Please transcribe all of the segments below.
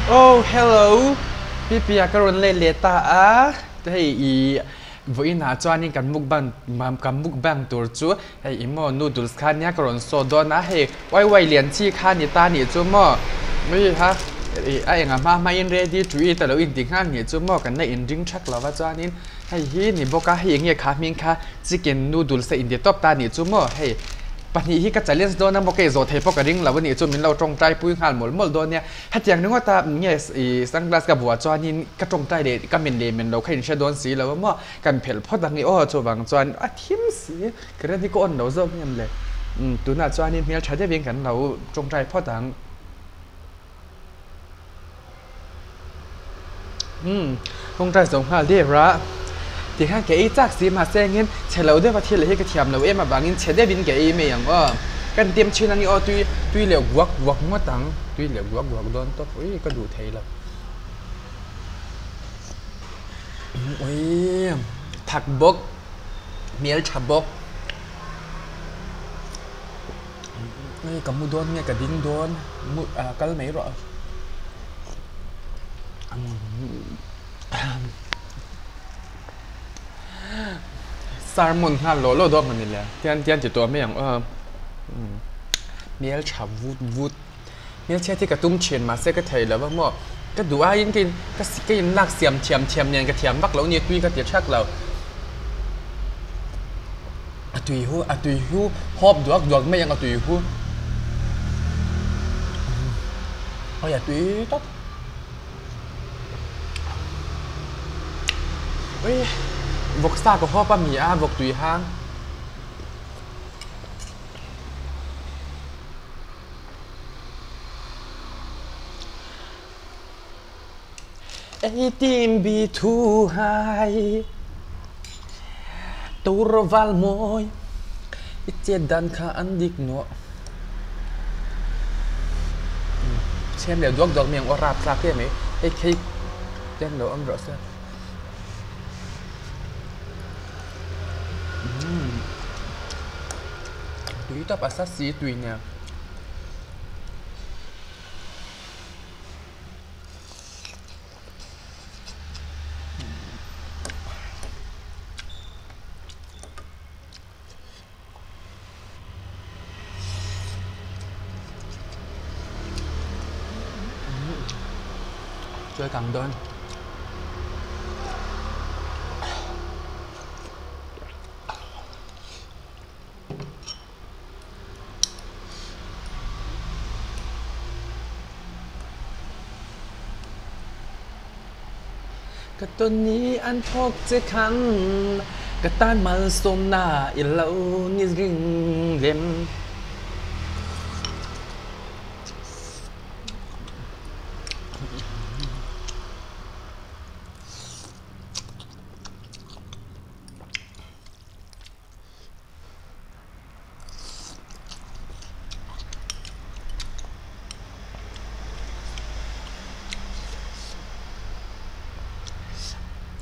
Oh hello Pipi ah ka rawn let leh ta a hei i vawiin ah chuanin kan mukbang kan mukbang tur chu hei i maw noodles kha nia ka rawn saw dawn a hei uai uai lian chi kha ni ta nih chu maw ui ha ih a engah hma hmain ready to eat a lo inti nghal nih chu maw kan la inring thak lo va chuanin hei hi ni bawk a hei eng nge kha hming kha chicken noodles a inti tawp ta nih chu maw hei pahnih hi ka challenge dawn a maw ka izawh thei pawh ka ring lo a nih chu min lo tawngtai pui nghal mawlh mawlh dawn nia hetiang ringawt a nge ih sunglass ka buah chuanin ka tawngtai leh ka men leh men lo kha inhre dawn si lo a maw kan phelh phawt ang i aw chuvang chuan a thim si current hi ka on lo zawk ngem le umm tunah chuanin hmeltha deuhin kan lo tawngtai phawt ang. Umm kawngtai zo nghal der a tikhan ka ei chak si mahse engin chhe lo deuh a thil hi ka thiam lo em avangin chhe deuhin ka ei mai ang aw kan tem thin ang i aw tui tui leh guak guak ngawt ang tui leh guak guak dawn tawp ui ka duh thei lo ui thak bawk hmeltha bawk. Hei ka mu dawn nge ka ding dawn mu ah kal mai rawh sermon nghal lawh lawh dawn mawni le tian tian ti tawh mai ang aw hmel tha vut vut hmel chhiat hi ka tum thin mahse ka thei lo va maw ka duh aiin ka in ka in lak siam thiam thiam nen ka thiam vak lo a ni tui ka ti thak lo. A tui hu a tui hu hawp duak duak mai ang a tui hu oi a tui tawp oi vawksa ka hawp a mi a vawk tui hang. Eitin bi thu hai tur val mawi i chet dan kha an dik nuah chhem leh duak duak mai ang aw rap thlak em mai hei khei ten lo awm rawh se tui tawp a sa si tui nen. Chơi càng đơn. Ka tawn an thawk che khan ka tan malsawmna i lo ni ring lem.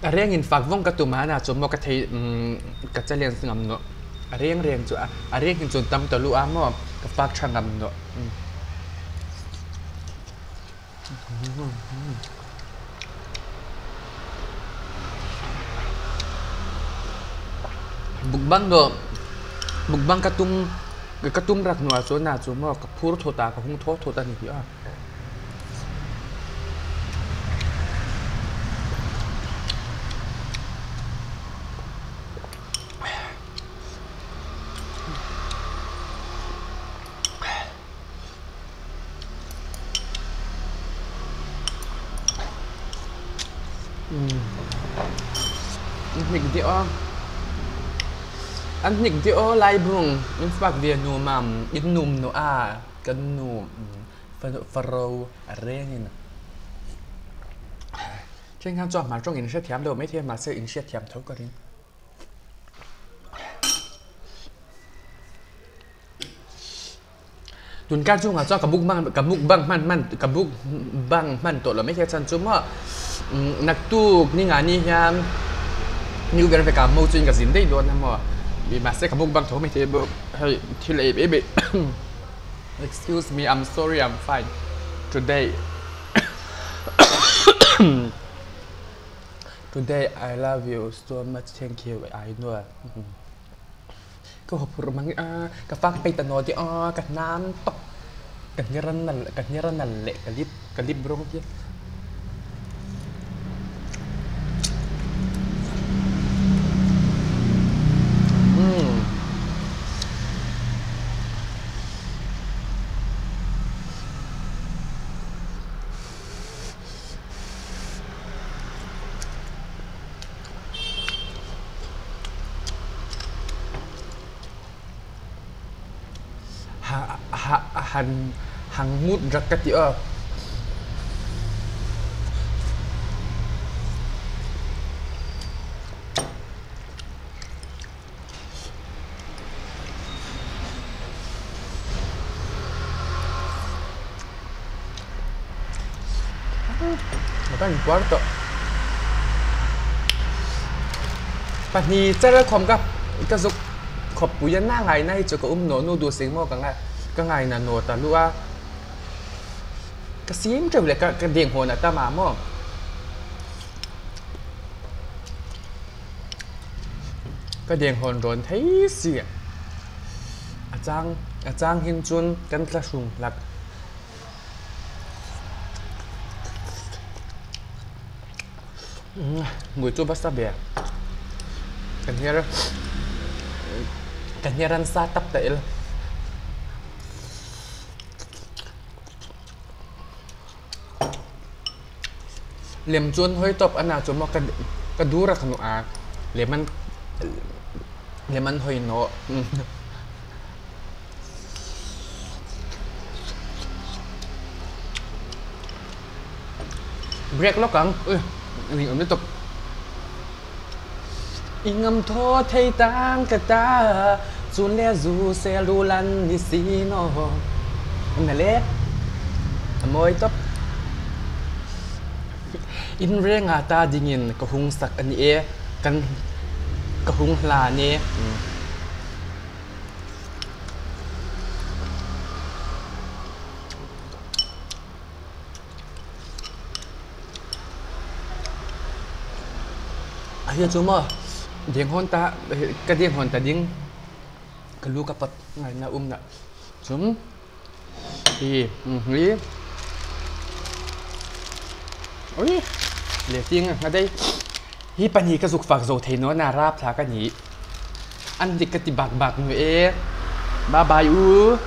A reng in fak vawng ka tum a na chu maw ka thei ka challenge ngam nawh a reng reng chu a reng hin chun tam ta lu a maw ka fak tha ngam nawh. Mukbang dawh mukbang ka tum ka tum rak hnu ahcun na cu maw ka phur thawt ah ka hung thaw thawt a ni hi a. An hnik dih aw. An hnik dih aw Laibung in fak ve nu mam in num nu a kan nu faro a reng in. Then khan chuan hmar tawng in hrethiam deuh maithei a mahse in hriatthiam tho ka ring. Tunkar chungah chuan ka mukbang ka mukbang hman hman ka mukbang hman tawh lo mai hi a chhan chu maw naktuk ni ngah ni hian new ber vek ah mo chuan ka zin daih dawn a maw mahse ka mukbang tho mai thei bawk hei thil ei mai mai excuse me I'm sorry I'm fine today. Today I love you so much thank you I know ka huphurh mang a ka fak pei ta naw ti a ka nam tok ka hniran nal ka hniran nal leh ka lip ka lip rawng hi. Han hang ngut rak ka ti aw. Kan puar tawh. Pahnih cher khawm ka ka zuk khawppui a na ngai na hi chu ka um naw nu duh sing maw ka ngai ka ngai na naw ta lu a. Ka sim teuh le ka ka deng hawn a tam a maw. Ka deng hawn rawn thei si. A cang a cang hin cun kan tla hrung hlak. Mui cu basa bia. Kan hniar kan hniar an sa tap ta il. Lem cun hoi top ana cu maw ka dur a ka nu a lem an lem an hoi nawh. Break lawk ang. Ui, ning um tuk. I ngam thaw thei tang ka ta chun le zu se lu lan ni si no. Na le a mawi top. Inn reng ah ta dingin ka hung sak ani e kan ka hung hlan e. Hi cu maw denghawn ta ka denghawn ta ding ka lu ka pat ngai na um na cun hi hi oi le ting nga dei hi pan hi ka zuk fak zo thei no na rap thla ka ni an dik ka ti bak bak nu e bye bye u.